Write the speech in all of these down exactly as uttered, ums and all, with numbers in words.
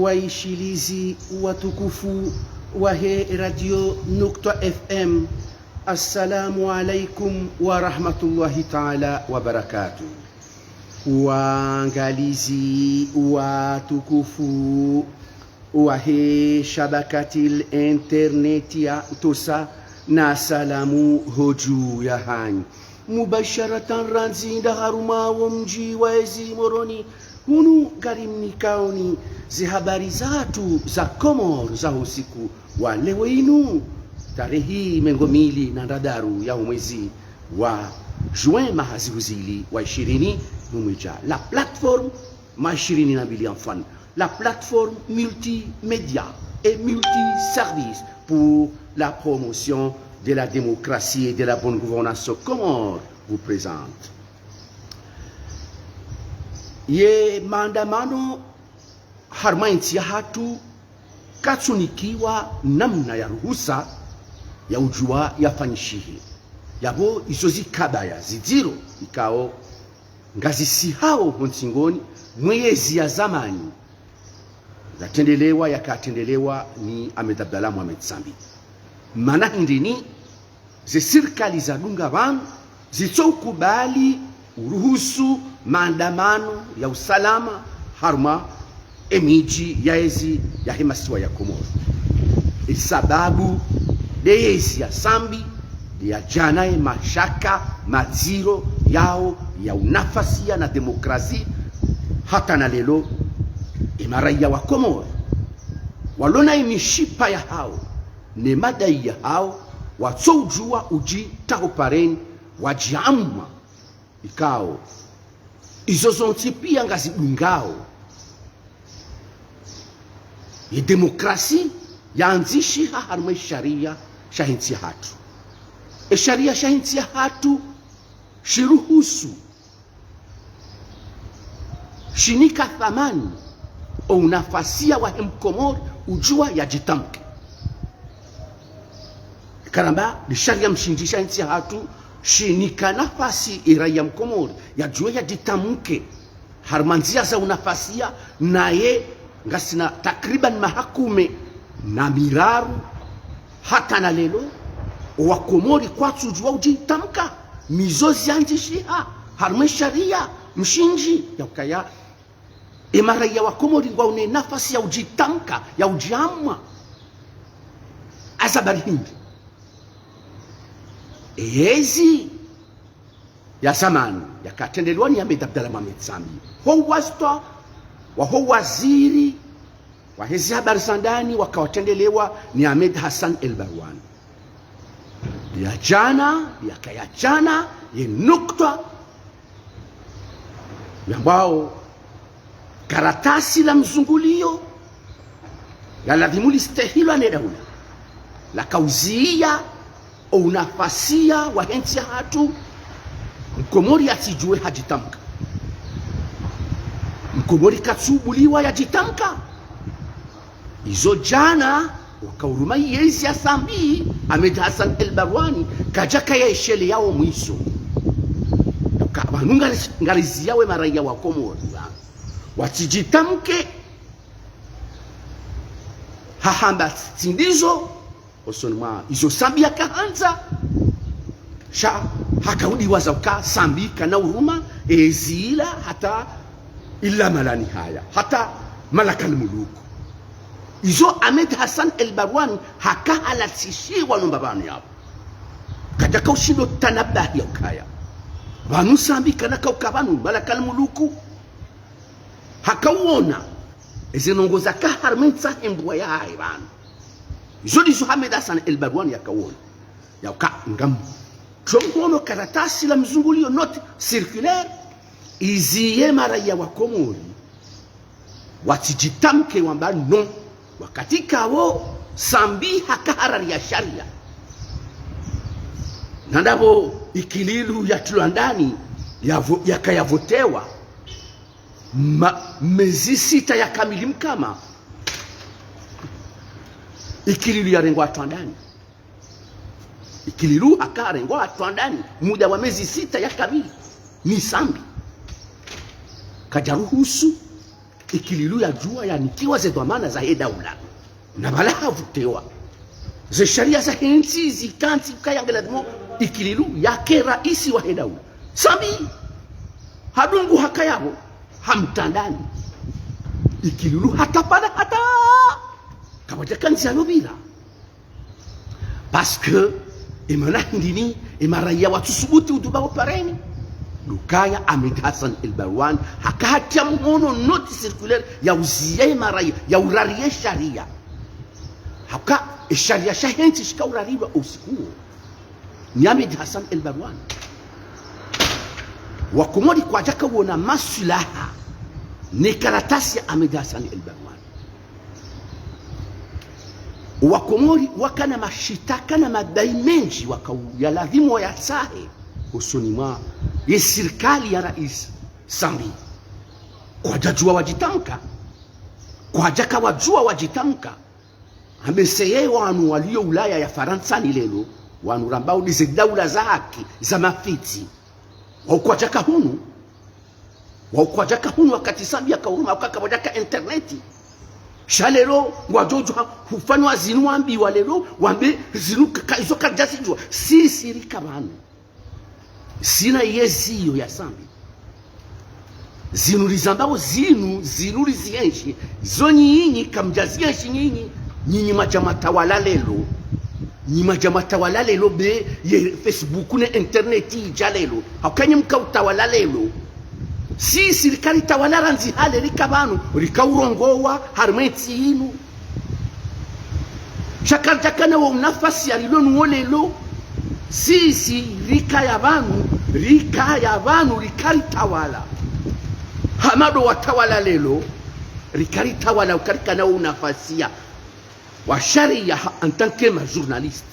Waishilizi watukufu wahe Radio Nukta F M, assalamu alaikum wa rahmatullahi taala wa barakatuh. Waangalizi watukufu wahe shabakatil internet ya Ntosa, na salamu hodju yahanyu. Mubasharatan randzi nda harumwa wo mdji wa ezi Moroni, hunu ngarimnikaoni ze habari zatru za Komori za usiku wa leo inu, tarehi mengo mili na ndraru ya umwezi wa juin maha zihwi zili wa ishirini na mwedja. La plateforme ma ishirini na mbili ya mfano, la plateforme multimédia et multiservice pour la promotion de la démocratie et de la bonne gouvernance aux Comores vous présente. Ye maandamano harumwa entsi yahatru katsunikiwa namna ya ruhusa ya udjuwa yafanyishihe. Yapvo izo zikabaya zidziro ikao ngazisihao ho ntsingoni mwe yezi ya zamani zatrendelewa, yakatrendelewa ni Ahmed Abdallah Mohamed Sambi. Mana hindri ni ze sirikali zadunga pvanu zitsoukubali uruhusu maandamano ya usalama harumwa emidji ya ezi yahe masiwa ya Komori. Isababu nde yezi ya Sambi, nde yadjana ye mashaka madziro yao ya unafasiya na demokrasi. Hata na leo, emaraiya wa Komori, walona emishipa yahao ne madai yahao, watsoudjuwa udjitaho pareni, wadjiamwa ikao izo zontsi pia ngazidungao ye demokrasi yandzishiha harumwa eshariya shahe ntsi yahatru. Eshariya shahe ntsi yahatru shiruhusu, shinika thamani o unafasiya wahe Mkomori udjuwa yadjitamke. Karamba, le shariya mshindzi shahe ntsi yahatru shinika nafasi eraiya Mkomori yadjuwa yadjitamke harumwa ndziya za unafasiya, naye ngasina takriban maha kume na miraru hata na leo, owakomori kwatsudjuwa udjitamka. Mizo ziandzishiha harumwa eshariya mshindzi ya ukaya emaraiya wa Komori ngwauna enafasi ya udjitamka, ya udjiamwa. Azabari hindri? Eyezi ya zamani yakatrendelewa ni Ahmed Abdallah Mohamed Sambi, ho wastwa waho waziri wahe zi habari za ndani wakawatrendelewa ni Ahmed Hassan El Barwani. Yadjana, yakayadjana ye nukta yambwao karatasi la mzunguliyo laladhimu listehilwa ne daula, lakauziya o unafasiya wahe ntsi yahatru Mkomori yatsidjuwe hadjitamka. Mkomori katsubuliwa yadjitamka. Izo djana wakauruma yezi ya Sambi, Ahmed Hassan El Barwani kadjakaya eshele yawo mwiso. Ka pvanu ngari-, ngariziyawo emaraiya wa Komori pvanu watsidjitamke, hahamba tsi ndizo, osoni mwa izo Sambi yakahandza. Sha hakaudiwaza uka Sambi kana uruma ezila hata ila malani haya, hata Malakal Muluku. Izo Ahmed Hassan El Barwani hakahalatsishiwa nomba pvanu yapvo. Kadjakaushindo tanabahi ya ukaya pvanu Sambi kana kauka pvanu Malakal Muluku. Hakauona eze ndrongoo zaka harumwa entsi hembwa yahahe pvanu. Izo ndizo Ahmed Hassan El Barwani yakauona. Ya uka ngam trongono karatasi la mzunguliyo, note circulaire, iziye maraiya wa Komori watsidjitamke wamba non. Wakati kawo Sambi hakaharariya shariya. Na ndapvo ikililu yatrilwa ndani yavo-, yakayavotewa ma-, mezi sita ya kamili mkama. Ikililu yarengwa hatrwa ndani. Ikililu hakarengwa hatrwa ndani muda wa mezi sita ya kamili ni Sambi. Kadjaruhusu Ikililu yadjuwa yanikiwa ze dhwamana zahe daula. Na pvala havutewa. Ze sharia zahe ntsi zikantsi kaya nge lazimu Ikililu yake raisi wahe daula. Sambi hadungu hakaya pvo, hamtrandani. Ikililu hata pvala hata. Kapvadjaka ndziya yopvira. Parce que, emana hindri ni, emaraya watsusubuti uduba opareni. Ndo ukaya Ahmed Hassan El Barwane, haka hatia mhono note circulaire ya uziya emaraya, ya urariya esharia. Haka esharia shahe ntsi shika urarilwa ousiku uwo. Ni Ahmed Hassan El Barwane. Wakomori kwadjaka wona maswilaha ne karatasi ya Ahmed Hassan El Barwane. Wakomori wakana mashitaka na madai mendji wakao ya lazimu wayatsahe hosoni mwa ye sirikali ya raisi Sambi. Kwadjadjuwa wadjitamka. Kwadjaka wadjuwa wadjitamka. Ambe seye wanu waliyo Ulaya ya Farantsa ni leo, wanu rambao ndize daula za haki, za mafitsi. Wao kwadjaka hunu. Wao kwadjaka hunu wakati Sambi yaka huruma, wakaka kwadjaka internet. Sha leo, ngwadjodjo hufanywa zinu wambiwa leo, wambe zinu ka-, ka-, izo kadjazidjuwa. Sisi rika pvanu. Sina yeziyo ya Sambi. Zinu rizambao zinu, zinu rizienshi, zo nyinyi, kamdjazienshi nyinyi, nyinyi mwadja mwatawala leo. Nyi mwadja mwatawala leo be ye Facebook ne internet idja leo. Hauka nyi mka utawala leo. Sisi rika ritawala randzi hale rika pvanu, rika urongowa, harimwa entsi inu. Sha karidjakana wo unafasi ya rilo nuwo leo. Sisi rikaya pvanu, rikaya pvanu, rika ritawala. Hama ndo watawala leo, rika ritawala, uka rikana wo unafasi ya wa sharia ha, en tant que ma journaliste.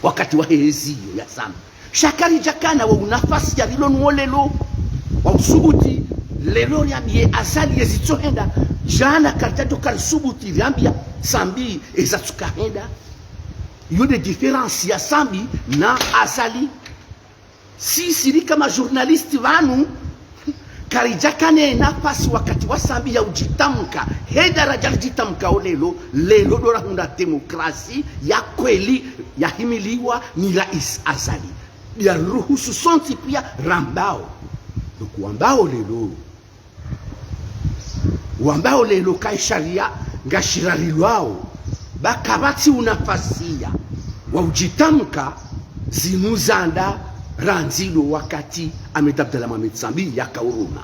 Wakati wahe yeziyo ya Sambi. Sha karidjakana wo unafasi ya rilo nuwo leo. Wa usubuti, leo riambiye Azali yezitsohenda. Djana karidjadjo karisubuti riambiya Sambi ezatsukahenda. Iyo nde différence ya Sambi na Azali. Sisi rika ma journaliste pvanu, karidjakana ye nafasi wakati wa Sambi ya udjitamka, he daradja ridjitamkao leo, leo ndo rahundra demokrasi ya kweli yahimiliwa ni raisi Azali. Ya ruhusu sontsi piya rambao. Donc wambao leo. Wambao leo ka esharia ngashirarilwao, ba kapvatsi unafasi ya wa udjitamka, zinu zanda randzi ndo wakati Ahmed Abdallah Mohamed Sambi yaka huruma.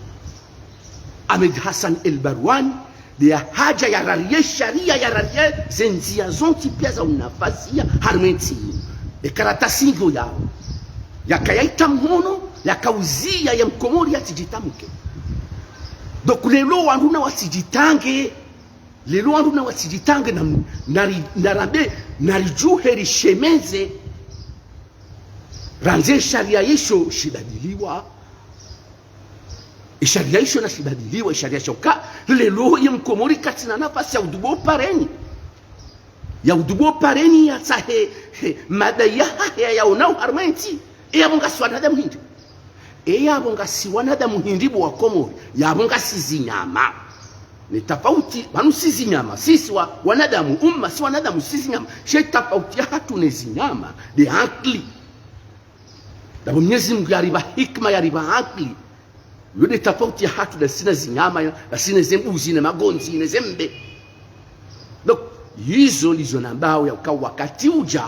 Ahmed Hassan El Barwane, nde yahadja yarariye sharia, yarariye ze ndziya zontsi piya za unafasi ya harimwa entsi inu. Ekaratasi ngiyo yawo. Yaka yaitra mhono, yaka uziya ye mkomori yatsidjitamke. Donc leo wandru na watsidjitange. Leo wandru na watsidjitange na, nari, narambe, naridjuhe rishemeze. Randzi esharia yesho shibadiliwa. Esharia yesho nashibadiliwa, esharia sha uka leo ye mkomori katsina nafasi ya uduba opareni. Ya uduba opareni yatsahe, he, madai yahahe yayaonao harimwa entsi. Eyapvo ngasi wanadamu hindri. Eyapvo ngasi wanadamu hindri bo wakomori. Yapvo ngasi zinyama. Ne tafauti, pvanu si zinyama. Sisi wa, wanadamu, umma, si wanadamu, si zinyama. She tafauti yahatru ne zinyama nde ankili. Ndapvo Mwenyezi Mungu yaripva hikima, yaripva ankili. Iyo nde tafauti yahatru na sina zinyama, na sina ze mbuzi, ne magondzi, ne ze mbe. Donc, yizo ndizo nambao ya uka wakati udja,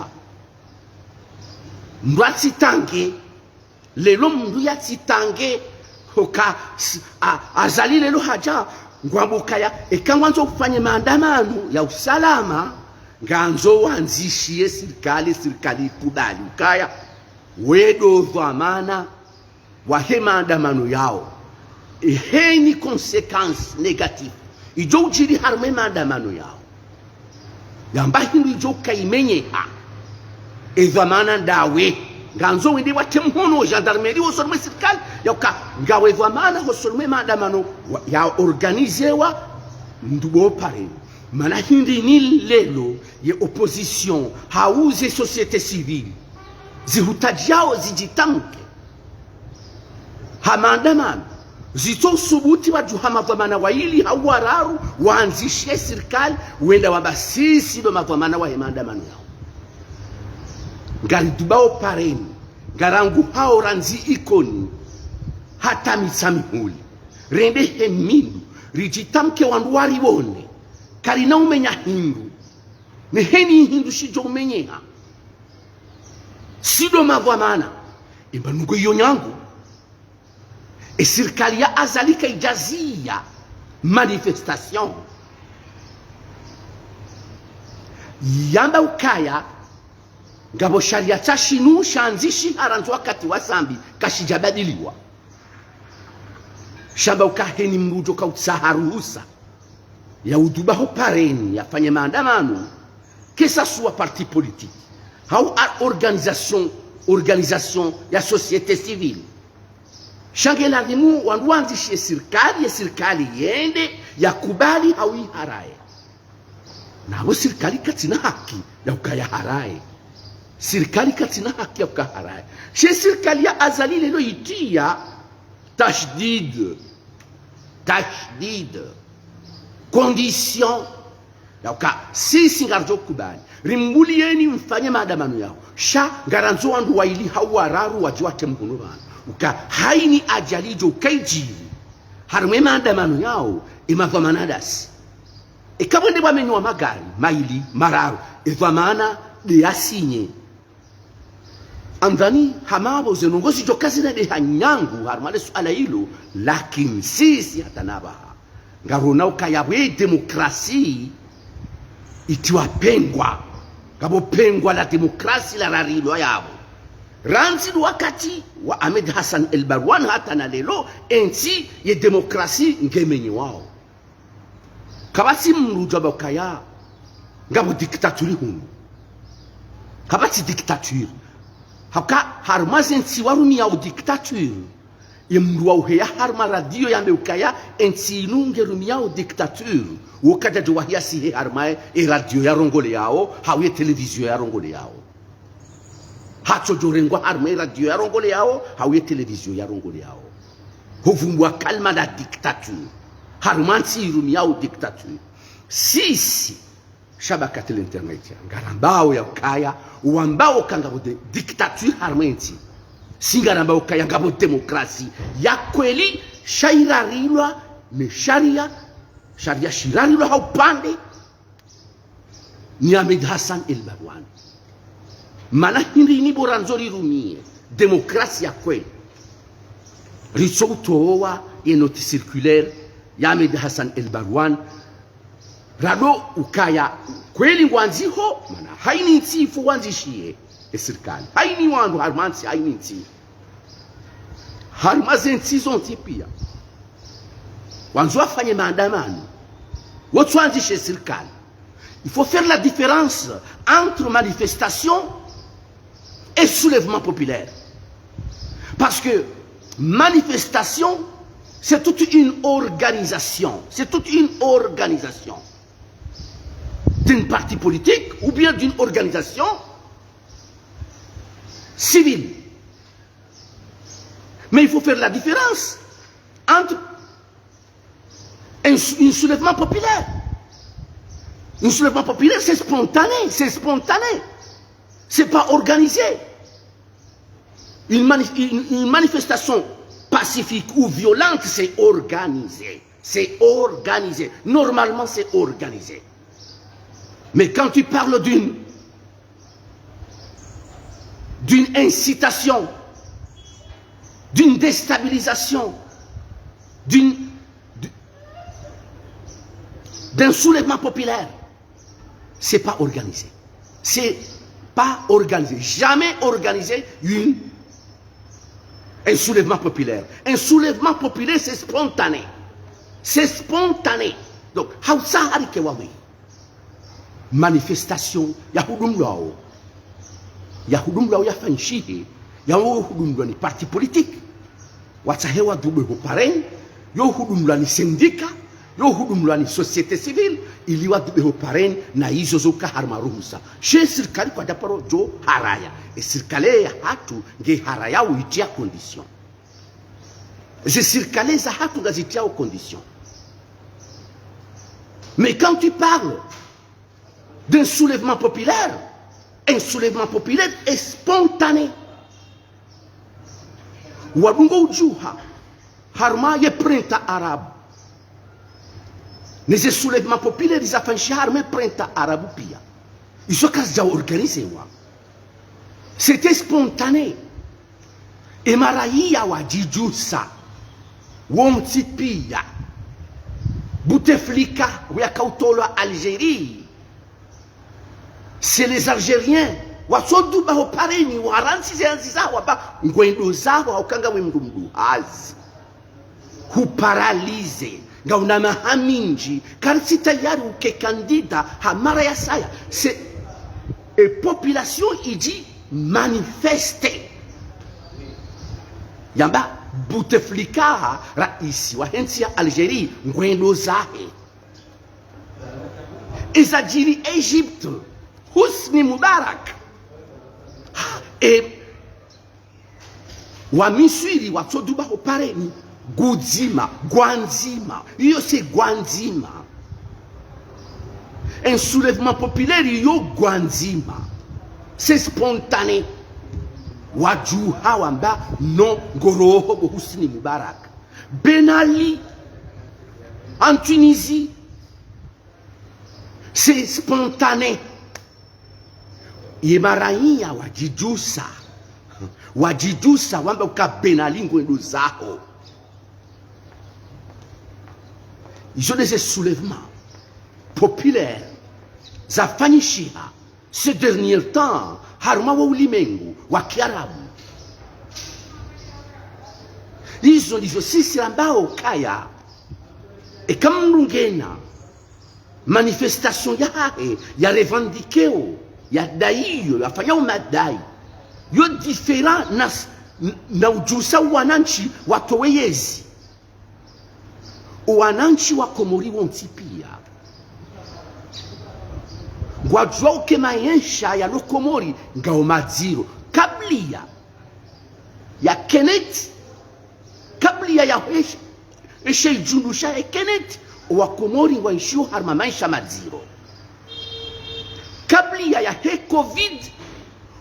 mndru yatsitange, leo mndru yatsitange, hoka, s-, a, Azali leo hadja, ngwambo kaya, eka ngwandzo ufanye maandamano ya usalama, ngandzo wandzishiye sirikali, sirikali ikubali ukaya, we ndo dhwamana wahe maandamano yawo. Eheni conséquence négative idjo udjiri harimwa emaandamano yawo. Yamba hindru idjo uka imenyeha. Edhwamana ndawe. Ngandzo wende watre mhono gendarmerie hosoni mwe sirikali, ya uka ngawe dhwamana hosoni mwe maandamano wa, ya organisewa, mndru bo pareni. Mana hindri ni leo ye opposition, hau ze société civile, zihutadjao zidjitamke ha maandamano, Zitso usubuti wadjuha madhwamana wayili hau wararu wandzishe sirikali, wende wamba sisi ndo madhwamana wahe maandamano yao. Ngaridubao pareni, ngaranguhao randzi Ikoni hata Mitsamihuli. Rende he mindru, ridjitamke wandru wariwone. Karina umenya hindru. Ne heni hindru shidjo umenyeha. Si ndo madhwamana. Imba nungo iyo nyangu. E sirikali ya Azali kayidjaziya manifestation. Yamba ukaya, ngapvo sharia tsashinu shandzishiha randzi wakati wa Sambi kashidjabadiliwa. Shamba uka heni mndru udjo kautsaha ruhusa ya uduba ho pareni yafanye maandamano, que ça soit parti politique, hau a-, organisation, organisation ya société civile. Sha nge lazimu wandru wandzishe sirikali, ye sirikali yende yakubali hau yiharaye. Napvo sirikali katsina haki ya ukaya haraye. Sirikali katsina haki ya ukaya haraye. She sirikali ya Azali lelo yitiya tashdid. Tashdid. Condition. Ya uka, sisi ngaridjo kubali. Rimbuliyeni mfanye maandamano yao. Sha, ngarandzo wandru wayili hau wararu wadje watre mhono pvanu. Uka, hayini ajali idjo ukayidjiri. Harumwa e maandamano yao, e madhwamana ndasi. Eka pvwende pvwamenywa magari, mayili, mararu, e dhwamana nde yasinye. Amdhwani hama pvo ze ndrongoo zidjo kazina ndeha nyangu harumwa le suala lilo, lakini sisi hata na pvaha. Ngarona ukaya pvwe demokrasi itiwa pengwa. Ngapvo pengwa la demokrasi lararilwa yapvo. Randzi ndo wakati wa Ahmed Hassan El Barwane hata na lelo, entsi ye demokrasi ngemenyewao. Kapvatsi mndru udjo amba ukaya ngapvo dictature hunu. Kapvatsi dictature. Hauka harumwa ze ntsi warumiyao dictature. Ye mndru wa uheya harumwa radio yambe ukaya entsi inu ngerumiyao dictature, wo kadjadjo wahiya sihe harumwa e radio yarongoleyao, hau ye télévision yarongoleyao. Hatsodjo rengwa harumwa e radio yarongoleyao, hau ye télévision yarongoleyao. Hovumbwa kalima la dictature. Harumwa ntsi irumiyao dictature. Sisi, Shabaka Tele Internet, ngarambao ya ukaya, wambao ka ngapvo de-, dictature harumwa entsi. Si ngarambao ukaya ngapvo demokrasi ya kweli, sha irarilwa ne sharia, sharia shirarilwa ha upande, ni Ahmed Hassan El Barwane. Mana hindri ini pvo randzo rirumiye demokrasi ya kweli. Ritso utowa ye note circulaire ya Ahmed Hassan El Barwane, rado ukaya kweli ngwandziho, mana hayini ntsi ifo wandzishiye e sirikali. Hayini wandru harumwa ntsi, hayini ntsi. Harumwa ze ntsi zontsi piya. Wandzo wafanye maandamano. Wotsu wandzishe sirikali. Il faut faire la différence entre manifestation et soulèvement populaire. Parce que manifestation, c'est toute une organisation. C'est toute une organisation d'une parti politique ou bien d'une organisation civile. Mais il faut faire la différence entre un sou-, un soulèvement populaire. Un soulèvement populaire, c'est spontané, c'est spontané. C'est pas organisé. Une mani-, une, une manifestation pacifique ou violente, c'est organisé. C'est organisé. Normalement, c'est organisé. Mais quand tu parles d'une, d'une incitation, d'une déstabilisation, d'une, d'un soulèvement populaire, c'est pas organisé. C'est pas organisé. Jamais organisé une, un soulèvement populaire. Un soulèvement populaire, c'est spontané. C'est spontané. Donc, hausa harike wawe. Manifestation yahudumlwao, yahudumlwao yafanyishihe, yawo hudumlwa ni parti politique. Watsahe wadube ho pareni, yo hudumlwa ni syndicat, yo hudumlwa ni société civile, ili wadube ho pareni na izo zoka harumwa ruhusa. She sirikali kwadjaparo djo haraya. E sirikali yahatru nge haraya wo itia condition. Ze sirikali zahatru ngazitriao condition. Mais quand tu parles d'un soulèvement populaire, un soulèvement populaire est spontané. Wadungo udjuha harumwa ye printemps arabe. Ne ze soulèvement populaire zafanyishiha harumwa ye printemps arabe pia. Izo kazidja organisewa. C'était spontané. Ye maraya wadjidjusa wontsi pia. Bouteflika, wuyaka utolwa Algérie. C'est les Algériens. Watsoduba ho pareni, warantsi ze hazi zaho, wamba ngwendo zaho, hauka ngawe mndru mduhazi. Huparalysé, ngauna maha mindji, karitsi tayari uke candidat ha mara ya saya. C'est, ye population idji manifesté. Yamba, Bouteflika, raisi wahe ntsi ya Algérie, ngwendo zahe. Ezadjiri Égypte, Hosni Moubarak. Ye Wamiswiri watsoduba ho pareni, gudzima, gwandzima. Iyo c'est gwandzima. Un soulèvement populaire, iyo gwandzima. C'est spontané. Wadjuha wamba, non, ngoroo ho bo Hosni Moubarak. Ben Ali, en Tunisie, c'est spontané. Ye maraya wadjidjusa. Wadjidjusa, wamba uka Ben Ali ngwendo zaho. Izo nde ze soulèvement populaire zafanyishiha ces derniers temps harumwa wo ulimengu wa kiarabu. Izo ndizo sisi rambao kaya, eka mndru ngena manifestation yahahe, ya revendiqueo, ya daiyo, yafanyao madai, yo différent na, na udjusa wanantsi watowe yezi. Wanantsi wa Komori wontsi pia ngwadjuao uka maesha yalo Komori ngao madziro. Kabla ya Kenneth, kabla ya, ya eshe, eshe idjundu shahe Kenneth, owakomori ngwaenshio harumwa maesha madziro. Kabla ya, yahe covid,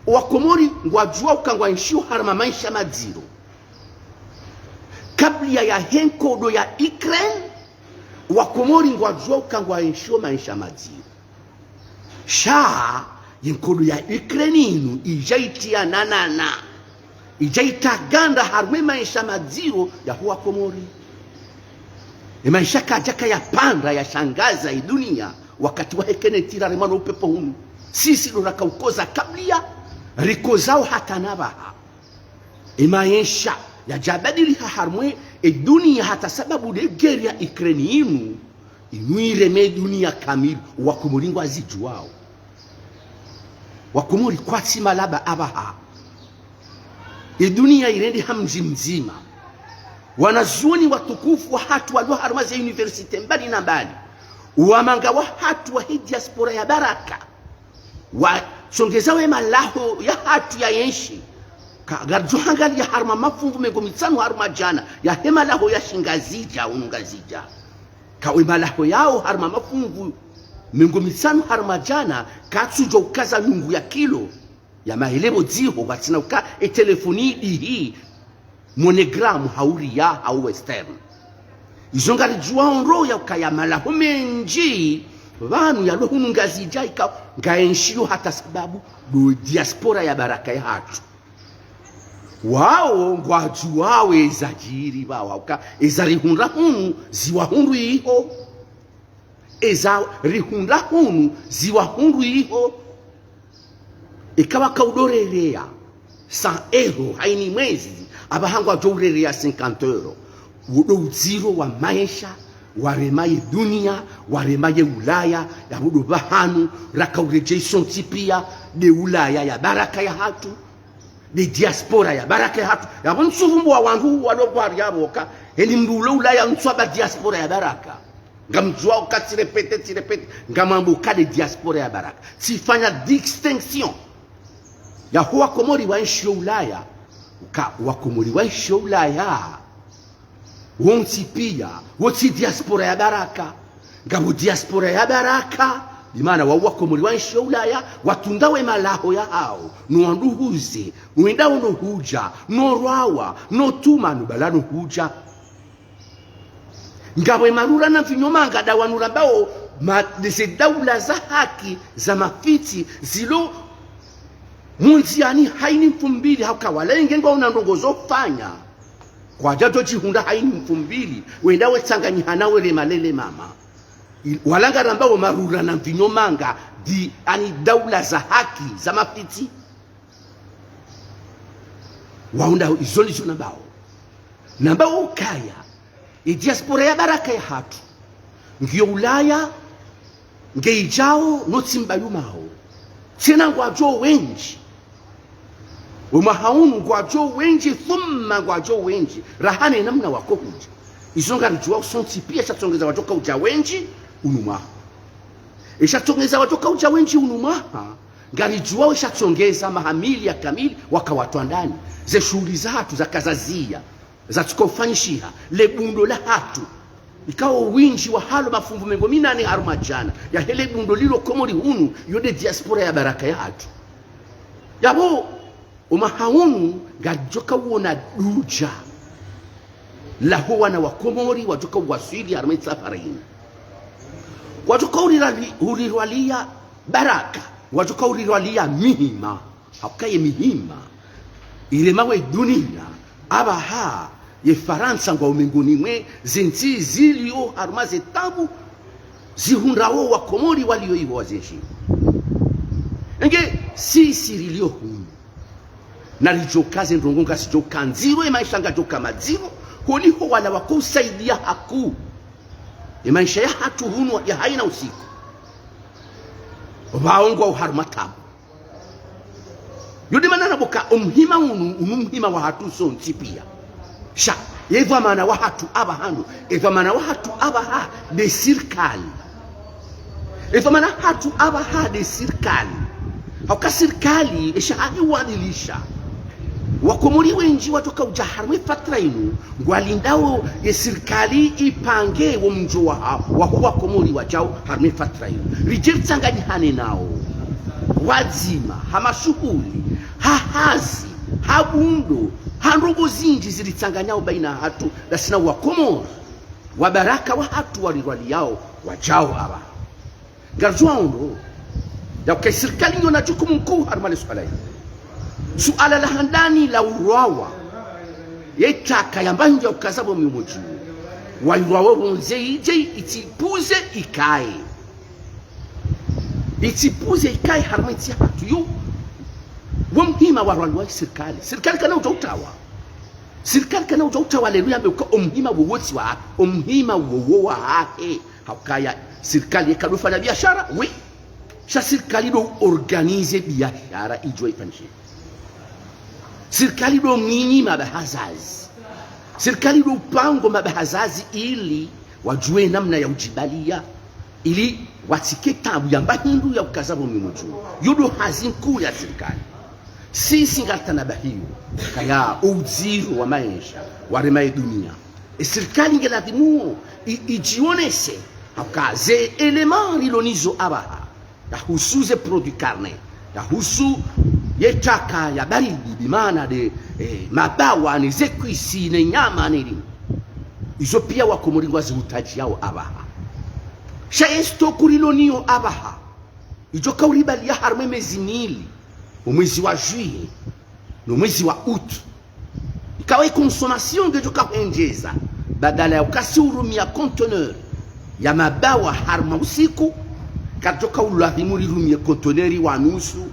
owakomori ngwadjuao uka ngwaenshio harumwa maesha madziro. Kabla ya, yahe nkodo ya Ukraine, owakomori ngwadjuao uka ngwaenshio maesha madziro. Sha ye nkodo ya Ukraine inu idja itria nanana, idja itria ganda harumwa ye maesha madziro yaho wakomori. Ye maesha kadjaka yapvandra yashangaza ye dunia wakati wahe Kenneth raremwa no upepvo hunu. Sisi ndo raka ukoza kabla ya, rikozao hata na pvaha. Ye maesha yadjabadiliha harumwa ye dunia hata sababu nde guerre ya Ukraine inu, inu ireme ye dunia kamili, owakomori ngwazidjuao. Wakomori kwatsi malaba apvaha. Ye dunia irendeha mdji mdzima. Wanazuoni watukufu wahatru walio harumwa ze université mbali na mbali, wamanga wahatru wahe diaspora ya baraka, wasongeza ye malaho yahatru ya enshi. Ka, ngaridjo hangalia harumwa mafunvu mengo mitsanu harumwa djana, yahe malaho ya shingazidja, unu Ngazidja. Ka ye malaho yao harumwa mafunvu mengo mitsanu harumwa djana, katsudjo ukaza nungu ya kilo ya maelewodzi ho, pvatsina uka ye telefoni idihi, MoneyGram, hau Ria, hau Western. Izo ngaridjuao ndro ya ukaya malaho mendji pvanu yalo hunu Ngazidja ika ngaenshio hata sababu ndo diaspora ya baraka yahatru. Wao ngwadjuao eza djiri pvawo, uka eza rihundra hunu ziwahundru iho. Eza rihundra hunu ziwahundru iho. Eka waka udo rerea cent euros hayina mwezi, apvaha ngwadjo urerea cinquante euros. Wo ndo udziro wa maesha warema ye dunia, warema ye Ulaya, yapvo ndo pvahanu raka uredjei sontsi pia nde Ulaya ya baraka yahatru, nde diaspora ya baraka yahatru. Yapvo ntsu vumbuwa wandru walo pvwari yapvo ka, heni mndru ulo Ulaya ntsu amba diaspora ya baraka. Ngamdjuao ka tsirépété, tsirépété, ngamwambao ka nde diaspora ya baraka. Tsifanya distinction yaho wakomori waenshio Ulaya, uka wakomori waenshio Ulaya Wontsi piya, wotsi diaspora ya baraka. Ngapvo diaspora ya baraka, bimaana wao wakomori waenshio Ulaya, watunga we malaho yahao, no wandru huze, wendao no hudja, no rwawa, no tuma, no bala no hudja. Ngapvo e marura na mvinyo manga, ndawo wanu rambao, ma, ndeze daula za haki, za mafitsi, zilo, mundzi yani haini mfumbili, hauka wala inge ngwaona ndrongo zo fanya. Kwadjadjo djihundra haini mfumbili, wenda wetsanganyiha nawe le malele mama. I, wala ngarambao marura na mvinyo manga, di, ani daula za haki, za mafitsi. Waunda izo ndizo nambao. Nambao ukaya, e diaspora ya baraka ya hatru. Ngiyo Ulaya, nge idjao no tsimba yumao. Tsena ngwadjo wendji. Omwaha unu ngwadjo wendji, thumma ngwadjo wendji. Raha ne namna wako hudja. Izo ngaridjuwao sontsi piya esha tsongeza wadjo kaudja wendji, unu mwaha. Esha tsongeza wadjo kaudja wendji, unu mwaha. Ngaridjuwao esha tsongeza maha mili ya kamili waka watwandani. Ze shuhuli za hatru zaka zaziya. Zatsuka ufanyishiha, le bundo la hatru. Ikao wendji wahalo mafumvu mengo minane harumwa djana. Yahe le bundo lilo Komori hunu, yo nde diaspora ya baraka ya hatru. Yapvo, omwaha unu, ngaridjo kauona dudja. Laho wana wa Komori, wadjo kauwaswili harumwa e safari inu. Wadjo kaurirali-, urirwaliya baraka. Wadjo kaurirwaliya mihima. Hauka ye mihima irema we duniya, apvaha ye Farantsa ngwao mengoni mwe ze ntsi zilio harumwa ze tabu, zihundrao wakomori walio iho wazenshi. Enge sisi rilio hunu, naridjoka ze ndrongo ngazidjoka ndziro, e maesha ngadjoka madziro, holiho wala wako usaidia haku. E maesha ya hatru hunu ya haina usiku. Pvao ngwao harumwa tabu. Yo nde maana namboka omuhima unu, unu muhima wa hatru sontsi piya. Sha, ye dhwamana wa hatru apvaha ndo, e dhwamana wa hatru apvaha nde sirikali. E dhwamana hatru apvaha nde sirikali. Hauka sirikali, esha hahiwadilisha. Wakomori wendji wadjo kaudja harumwa e fatra inu, ngwalindao ye sirikali ipange wo mdjo waha, waho wakomori wadjao harumwa e fatra inu. Ridje ritsanganyihane nao. Wadzima, ha mashuhuli, ha hazi, ha bundo, ha ndrongo zindji ziritsanganyao baina hatru, ndasi na wakomori, wa baraka wa hatru warirwaliyao, wadjao apvaha. Ngaridjuwao ndo, yauka e sirikali ngiyo na jukumu nkuu harumwa le suala li. Suala la handani la urwawa. Ye traka yamba hindri ya ukaza pvo miumo dju. Wairwawo pvondze idje itsipuze ikaye. Itsipuze ikaye harumwa e ntsi ya hatru yo. Wo muhima warwaliwa e sirikali. Sirikali kana udja utawa. Sirikali kana udja utawa lelo yambe uka omuhima wowo tsi wa, omuhima wowo wahahe. Haukaya sirikali yeka ndo ufanya biashara, oui. Sha sirikali ndo uorganize biashara idjo ifanyishe. Sirikali ndo mwinyi mabahazazi. Sirikali ndo upango mabahazazi ili wadjuwe namna ya udjibaliya, ili watsike tabu yamba hindru ya ukaza pvo miumo dju. Yo ndo hazi nkuu ya sirikali. Sisi ngaritsana bahiyo, kaya udziro wa maesha, warema ye duniya. E sirikali nge ladhimu i, idjionese, hauka ze éléments rilo nizo apvaha, yahusu ze produits carnés, yahusu ye traka ya baridi, bimaana nde, eh, mabawa, ne ze kwisi, ne nyama, ne lini. Izo piya wakomori ngwazihutadjiyao apvaha. Sha ye stock rilo niyo apvaha, idjo kauribaliya harumwa e mezi mili, o mwezi wa juillet, no mwezi wa août. Ikao e consommation ngedjo kahendjeza, badala ya ukasi urumiya conteneur ya mabawa harumwa usiku, karidjo kaulazimu rirumiye conteneur wa nusu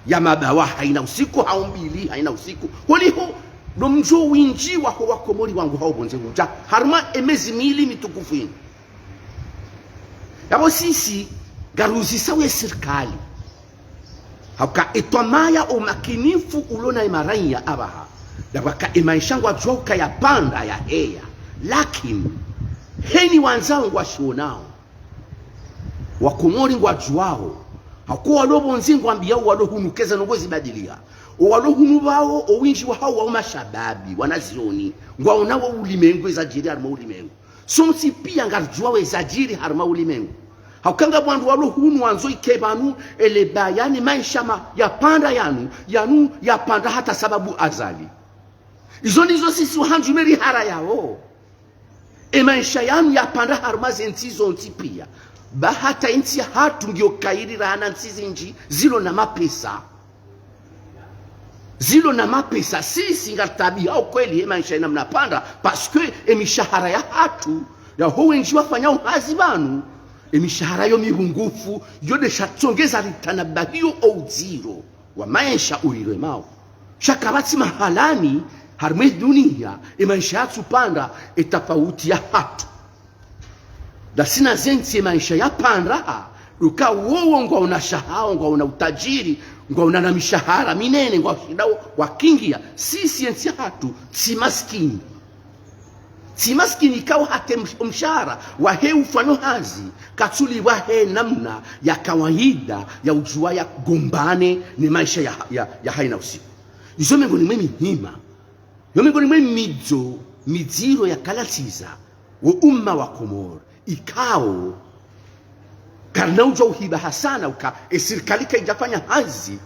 ya mabawa haina usiku, hau mbili haina usiku. Holiho, ndo mdjo windji waho wakomori wangu hao pvondze hudja harumwa e mezi mili mitukufu inu. Yapvo sisi, ngaruzisao ye sirikali. Hauka e twamaya umakinifu ulo na e maraiya apvaha. Yapvo ka e maesha ngwadjuwao uka yapanda yaheya. Lakini, heni wandzao ngwashionao. Wakomori ngwadjuwao. Hauka walo pvondze ngwambiyao walo hunu keza ndrongo zibadiliha. Owalo hunu pvao, owindji wahao wa umashababi, wanazioni, ngwaonao ulimengu, ezadjiri harumwa ulimengu. Sontsi pia ngaridjuao ezadjiri harumwa ulimengu. Hauka ngapvo wandru walo hunu wandzo ike pvanu, ele bayani maesha ma, yapvanda yanu, yanu yapvanda hata sababu Azali. Izo ndizo sisi wahandju meri harayao. Emaesha yanu yapvanda harumwa zentsi zontsi pia. Ba hata entsi yahatru ngiyo kayiri rahana ntsi zindji zilo na mapesa. Zilo na mapesa, sisi ngaritaabihao kweli, emaesha yinu mnapvanda, parce que emishahara yahatru, yaho wendji wafanyao hazi pvanu, emishahara yo mihungufu, yo ndesha tsongeza ritanabahiyo oudziro wa maesha uriremao. Sha kapvatsi mahalani harumwa edunia, emaesha yatsupvanda, etafauti yahatru. Ndasi na zentsi emaesha yapvanda, ha, uka wowo ngwaona shahao, ngwaona utadjiri, ngwaona na mishahara minene, ngwashindao wakingia, sisi entsi yahatru, tsi maskini. Tsi maskini ikao hata msh-, mshahara wahe ufanyao hazi, katsulipvwa he namna ya kawaida ya udjuwa yagombane ne maesha ya, ya, ya haina usiku. Izo mengoni mwe mihima, yo mengoni mwe midzo, midziro ya kalantsiza wo umma wa Komori, ikao karina udjuwa uhiba hasana uka, esirikali kaidjafanya hazi,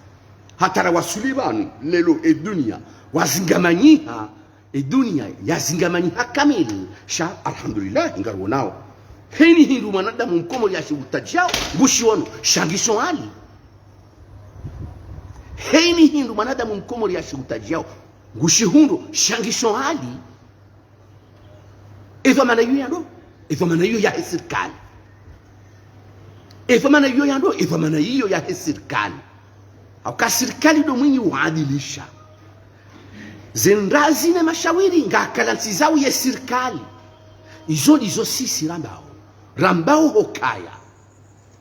hata rawasuli pvanu, leo edunia, wazingamanyiha, edunia yazingamanyiha kamili, sha, alhamdulillah, ngaruonao. Heni hindru mwanadamu mkomori yashiutadjao, ngushiono, sha ngisho hali. Heni hindru mwanadamu mkomori yashiutadjao, ngushihundro, sha ngisho hali. Edhwamana iyo yando, edhwamana iyo yahe sirikali. Edhwamana iyo yando, edhwamana iyo yahe sirikali. Hauka sirikali ndo mwinyi uadilisha. Zendrazi ne mashawiri ngakalantsizao ye sirikali. Izo ndizo sisi rambao. Rambao hukaya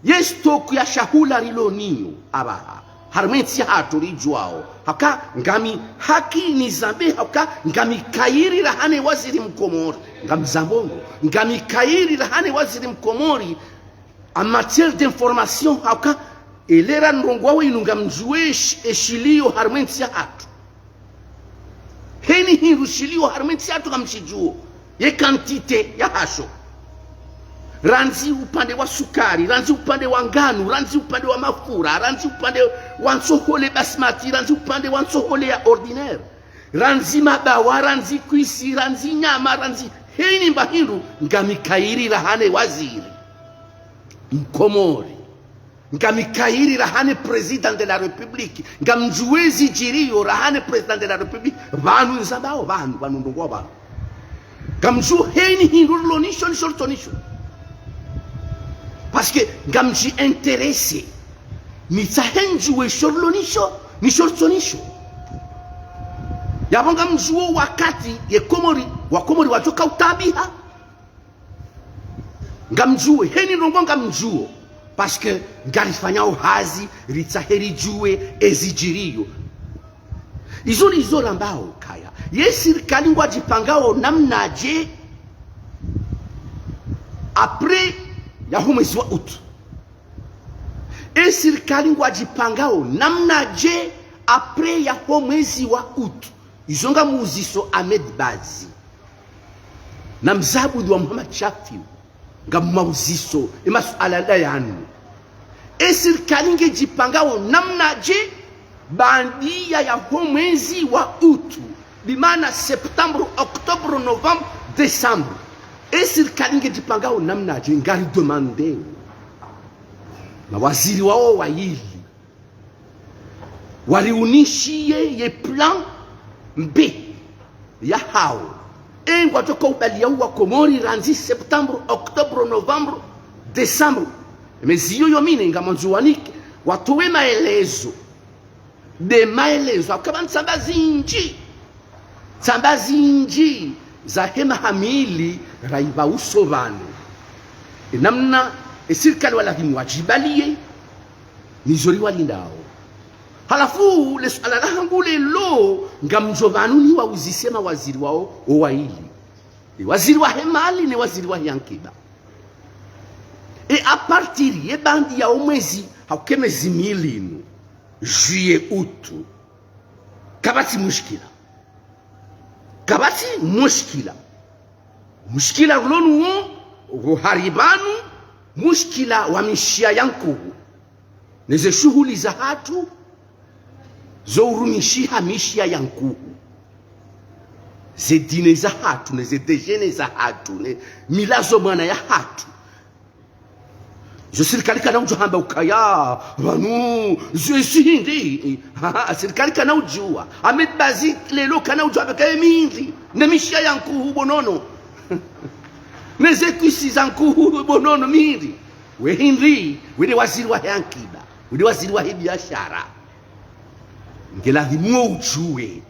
ye stock ya shahula rilo nayo apvaha, harumwa entsi yahatru ridjuwao, hauka ngami haki nizambe, hauka ngami kayiri rahana ewaziri mkomori, ngamzambo ngo, ngami kayiri rahana ewaziri mkomori, en matière d'information, hauka elera ndrongoo inu ngamdjuwe esh-, eshilio harumwa entsi yahatru. Heni hindru shilio harumwa entsi yahatru ngamshidjuo, ye quantité yahasho. Randzi upande wa sukari, randzi upande wa nganu, randzi upande wa mafura, randzi upande wa ntsohole basmati, randzi upande wa ntsohole ya ordinaire. Randzi mabawa, randzi kwisi, randzi nyama, randzi heni mba hindru, ngami kayiri rahana ewaziri mkomori. Ngami kayiri rahana e président de la République. Ngamdjuwe ezidjiriyo rahana e président de la République. Pvanu nizambao pvanu, pvanu ndrongoo pvanu. Ngamdjuwe heni hindru rilo nasho, nasho, nasho. Parce que ngamdji intéressé. Nitsahe ndjuwe esho rilo nasho, nasho, nasho. Yapvo ngamdjuwe wakati ye Komori, wa Komori wadjoka utaabiha. Ngamdjuwe, heni ndrongoo ngamdjuo, parce que ngarifanyao hazi, ritsahe ridjuwe ezidjiriyo. Izo ndizo rambao kaya, ye sirikali ngwadjipangao namnadje après yaho mwezi wa août. E sirikali ngwadjipangao namnadje après yaho mwezi wa août. Izo ngamuuziso Ahmed Bazi. Na mzabudi wa Muhammad Shafiu, ngamwauziso, emasuala nda yanu. E sirikali ngedjipangao namnadje, baanda yaho mwezi wa août, bimaana septembre, octobre, novembre, décembre. E sirikali ngedjipangao namnadje, ngaridemandeo mawaziri wao wayili wariunishiye ye plan B yahao. E ngwadjoka ubaliyao wa Komori randzi septembre, octobre, novembre, décembre. Emezi iyo yo mine ngamwandzo wanike, watowe maelezo. Nde maelezo, hauka pvanu tsamba zindji. Tsamba zindji zahe maha mili rayipva uso pvanu. Enamna esirikali walazimu wadjibaliye, nizo riwalindao. Halafu, lesuala lahangu lelo, ngamdjo pvanu niwauzise mawaziri wao, owayili. Ewaziri wahe mali, newaziri wahe ankiba. E à partir ye baanda yaho mwezi, hauka emezi mili inu, juillet, août. Kapvatsi mushkila. Kapvatsi mushkila. Mushkila ulo nuwo, wo hari pvanu, mushkila wa mishiya ya nkuhu. Ne ze shuhuli zahatru, zo urumishiha mishiya ya nkuhu. Ze dîner zahatru, ne ze déjeuner zahatru, ne milazo mwana yahatru. Zo sirikali kana udjo hamba ukaya, pvanu, zo esi hindri. Ha, ha, sirikali kana udjuwa. Ahmed Bazi leo kana udjuwa beka ye mi hindri. Ne mishiya ya nkuhu bo nono. Ne ze cuisses za nkuhu bo nono mi hindri. We hindri, we nde waziri wahe ankiba. We nde waziri wahe biashara. Nge lazimu udjuwe.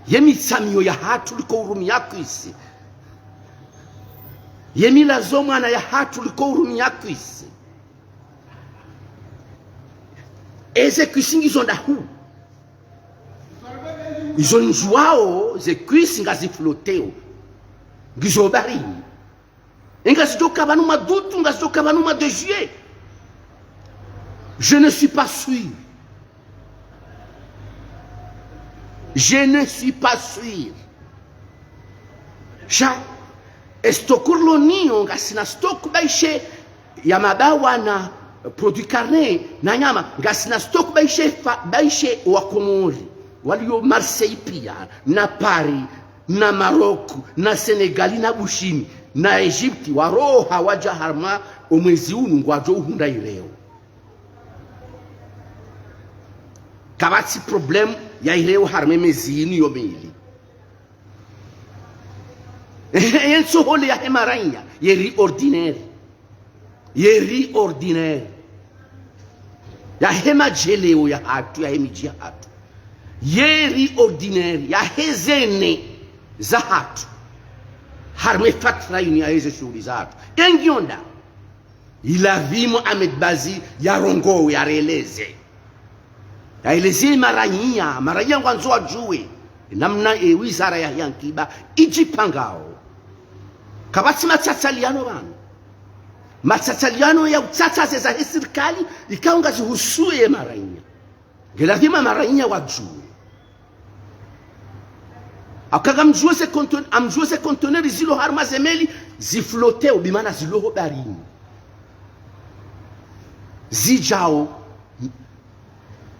Ye mitsamiyo yahatru riko urumiya cuisse. Ye milazo mwana yahatru riko urumiya cuisse. Eze cuisse ngizo ndahu. Izo ndjuwao, ze cuisse ngazi flotteo. Ngizo baharini. Ngazidjo ka pvanu mwa d'août, ngazidjo ka pvanu mwa de juillet. Je ne suis pas sûr. Je ne suis pas sûr. Sha, e stock rilo nayo, ngasina stock baishe ya mabawa na produits carnés na nyama, ngasina stock baishe fa-, baishe wa Komori, walio Marseille pia, na Paris, na Maroc, na Sénégal, na Bushini, na Égypte, waroha wadja harumwa omwezi unu ngwadjo uhundra ireo. Kapvatsi problème ya ireo harumwa emezi inu yo mili. Ye ntsohole yahe marainya, ye riz ordinaire. Ye riz ordinaire. Yahe madjeleo yahatru, yahe midji yahatru. Ye riz ordinaire, yahe ze nez zahatru. Harumwa e fatra inu yahe ze shuhuli zahatru. Engi onda. Ilazimu Ahmed Bazi yarongowe, yareleze. Yaeleze marainya, marainya ngwandzo wadjuwe namna e wizara ya, ya ankiba idjipangao. Kapvatsi matsatsaliyano pvanu. Matsatsaliyano ya utsatsa ze zahe sirikali, ikao ngazihusu ye marainya. Nge lazimu marainya wadjuwe. Hauka ngamdjuwo ze conten-, ngamdjuwo ze conteneurs zilo harumwa ze meli, zi flotteo, bimaana zilo ho baharini. Zidjao,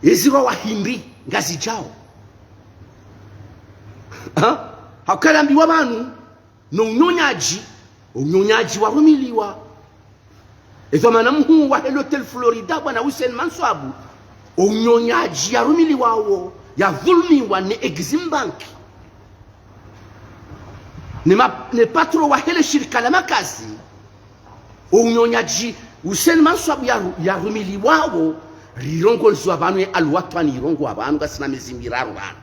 ezirwa wa hindri, ngazidjao. Ha? Hauka lambiwa pvanu, no unyonyadji, unyonyadji warumiliwa. Edhwamana mhuu wahe l'Hôtel Florida, bwana Hussein Manswab, unyonyadji yarumiliwawo, yadhulumiwa ne Exim Bank. Ne ma-, ne patron wahe le shirika la makazi, unyonyadji Hussein Manswab yaru-, yarumiliwawo, rirongolwa pvanu ye Al Watwan irongowa pvanu, ngasina mezi miraru pvanu.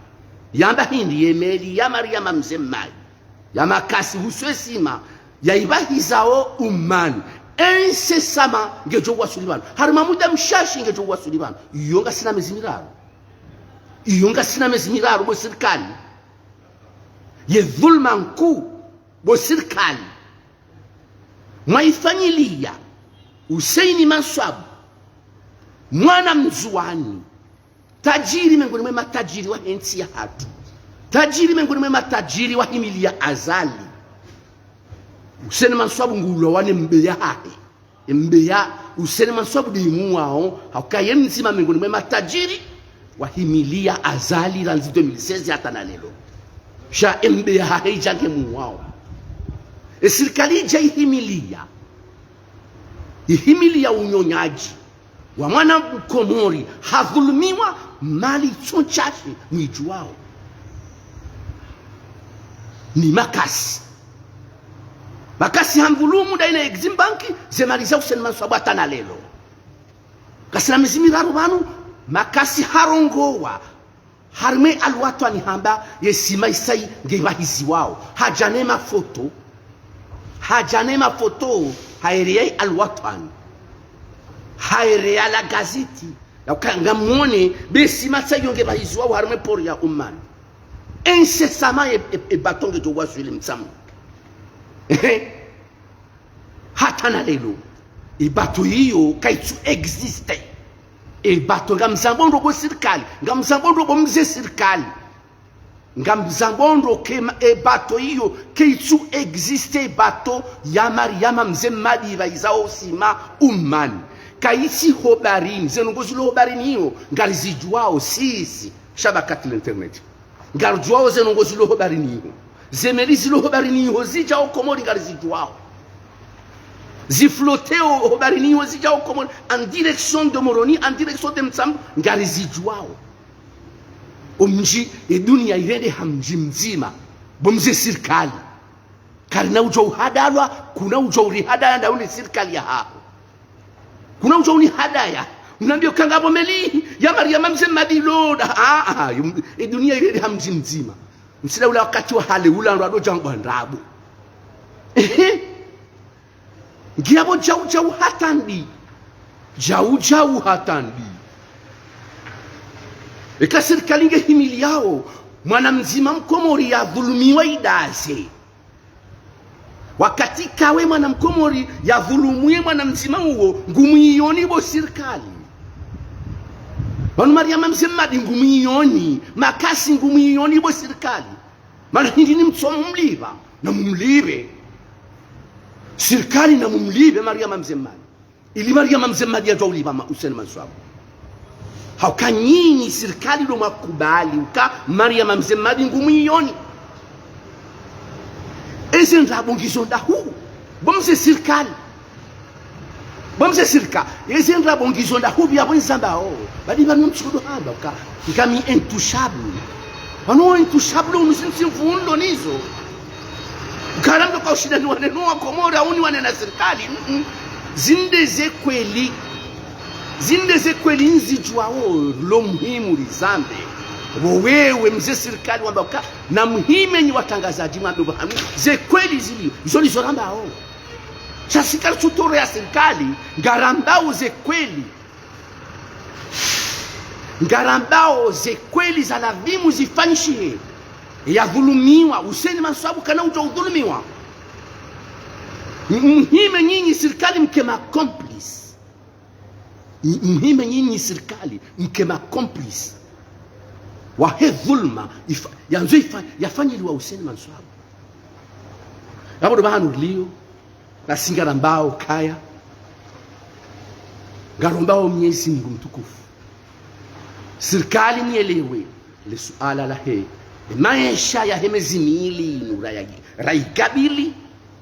Yamba hindri ye meli ya Mariama Mze Mmayi. Ya makasi husu esima, ya ibahizao Oman. Ensesama ngedjo wasuli pvanu. Harumwa muda mshashi ngedjo wasuli pvanu. Iyo ngasina mezi miraru. Iyo ngasina mezi miraru bo sirikali. Ye dhulma nkuu bo sirikali. Mwaifanyiliya Hussein Manswab. Mwana Mndzuwani. Tajiri mengoni mwe matajiri wahe ntsi yahatru. Tajiri mengoni mwe matajiri wahimiliya Azali. Hussein Manswab nguulwawo ne mbeya hahe. Mbeya Hussein Manswab nde imuwao, hauka ye mdzima mengoni mwe matajiri wahimiliya Azali randzi deux mille seize hata na leo. Sha mbeya hahe idja nge muwao. E sirikali idja ihimiliya. Ihimiliya unyonyadji wa mwana Mkomori, hadhulumiwa mali tso ntsashe mwidjuwao. Ni makasi. Makasi hamdhulumu ndaye na Exim Bank, ze mali za Hussein Manswab hata na leo. Ngasina mezi miraru pvanu, makasi harongowa. Harumwa Al Watwan hamba ye sima isayi nge ibahiziwao. Hadja ne mafoto. Hadja ne mafoto. Haereya Al Watwan. Haereya la gazeti. Yauka ngamwone be sima isayi yo nge ibahiziwao harumwa port ya Oman. Ensesama e, e, e bateau ngedjo waswili Mtsamu. Hata na leo, e bateau iyo kaitsu existe. E bateau, ngamzambo ndo bo sirikali, ngamzambo ndo bo mze sirikali. Ngamzambo ndo ke ma-, e bateau iyo, ke itsu existe e bateau ya Mariama Mze Mmadi iba izao sima Umani. Kaitsi ho baharini, ze ndrongoo zilo ho baharini iyo, ngarizidjuwao, sisi, shabakati la internet. Ngaridjuwao ze ndrongoo zilo ho baharini iho. Ze meli zilo ho baharini iho zidjao Komori ngarizidjuwao. Zifloteo ho baharini iho zidjao Komori, en direction de Moroni, en direction de Mtsambu, ngarizidjuwao. O mdji, e duniya irendeha mdji mdzima, bo mze sirikali. Karina udjo uhadalwa, kuna udjo urihadaya nda uni sirikali yahaho. Kuna udjo unihadaya. Unambia uka ngapvo meli ya Mariama Mze Mmadi iloda. Ah, ah, yum-, e duniya irendeha mdji mdzima. Msila ula wakati wa hale ula ndo wadodja ngwa ndrabo. Ehe. Ngiyapvo djau djau hata ndi. Djau djau hata ndi. Eka sirikali ngehimiliyao, mwana mdzima Mkomori yadhulumiwa idaze. Wakati kawe mwana Mkomori yadhulumuye mwana mdzima uwo, ngumwiyoni bo sirikali. Pvanu Mariama Mze Mmadi ngumwiyoni, Makasi ngumwiyoni bo sirikali. Mana hindri ni mtsomo mlipva, na mumlipve. Sirikali na mumlipve Mariama Mze Mmadi. Ili Mariama Mze Mmadi yadjuwa ulipva ma-, Hussein Mansour. Hauka nyinyi sirikali ndo mwakubali uka Mariama Mze Mmadi ngumwiyoni. Eze ndrabo ngizo ndahu. Bo mze sirikali. Bo mze sirikali. Eze ndrabo ngizo ndahu pvia bo nizambao. Badi pvanu mtsudo hamba uka ngami intouchable. Pvanu intouchable unu zintsi mvundo nizo. Ukara mdo ka ushinda niwane no wa Komori, au niwane na sirikali. Mm-mm. Zinde ze kweli. Zinde ze kweli nzidjuwao, lo muhimu rizambe. Wo wewe mze sirikali wamba uka, na muhime nyi watrangazadji mwambe pvahanu, ze kweli zili, izo nizo rambao. Sha si karitsu toro ya sirikali, ngarambao ze kweli. Ngarambao ze kweli za lazimu zifanyishihe. Yadhulumiwa, Hussein Mansour kana udjo udhulumiwa. M-, muhime nyinyi sirikali mke ma complice. M-, muhime nyinyi sirikali mke ma complice. Wahe dhulma, ifa-, yandzo ifa-, yafanyiliwa Hussein Mansour. Yapvo ndo pvahanu riliyo. Nasi ngarambao kaya, ngarombao Mnyezi Mungu mtukufu. Sirikali mwelewe, le suala lahe, e maesha yahe mezi mili inu raya-, rayikabili,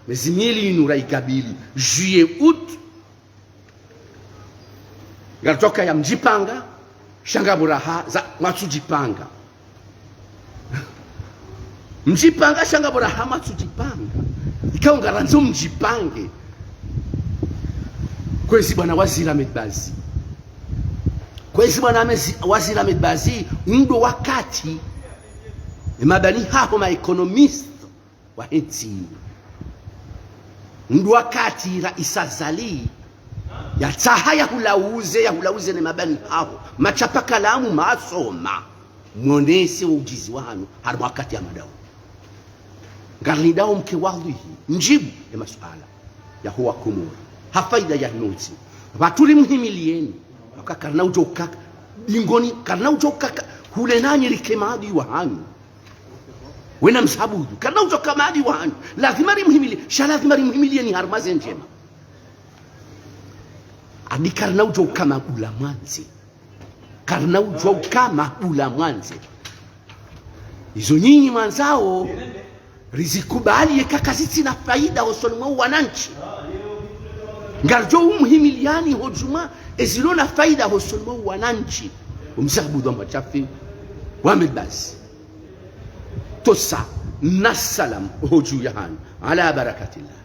mezi mili inu rayikabili, juillet, août, ngaridjokaya mdjipanga, sha ngapvo raha za mwatsudjipanga. Mdjipanga sha ngapvo raha mwatsudjipanga. Ikao ngarandzo mdjipange. Kwezi bwana waziri Ahmed Bazi. Kwezi bwana Ahmed Zi-, waziri Ahmed Bazi, ndo wakati, e mabani haho ma économistes, wahe ntsi. Ndo wakati Raisi Azali yatsaha yahulauze, yahulauze ne mabani haho, machapa kalamu masoma, mwonese wo ujuzi wahanyu, harimwa wakati ya madawo. Ngarilindao mke wadhwihi, mdjibu ye masuala yaho wa Komori. Ha faida yahe ntsi. Pvatsu ri muhimiliyeni, waka karina udjo ukaka, bingoni, karina udjo ukaka, hule nanyi rike maadui wahanyu. Wena msabudu. Karina udjo uka maadui wahanyu. Lazima rimuhimili-, sha lazima rimuhimiliyeni harimwa ze ndjema. Adi karina udjo uka mabula mwandze. Karina udjo uka mabula mwandze. Izo nyinyi mwandzao, rizikubali yeka kazitsina faida hosoni mwa wanantsi. Ngaridjo umuhimiliyani ho djumwa, ezilo na faida hosoni mwa wanantsi. Umsabudu wa machafi, wa Ahmed Bazi. Tosa, na salam, hodju yahanyu, ala barakatillah.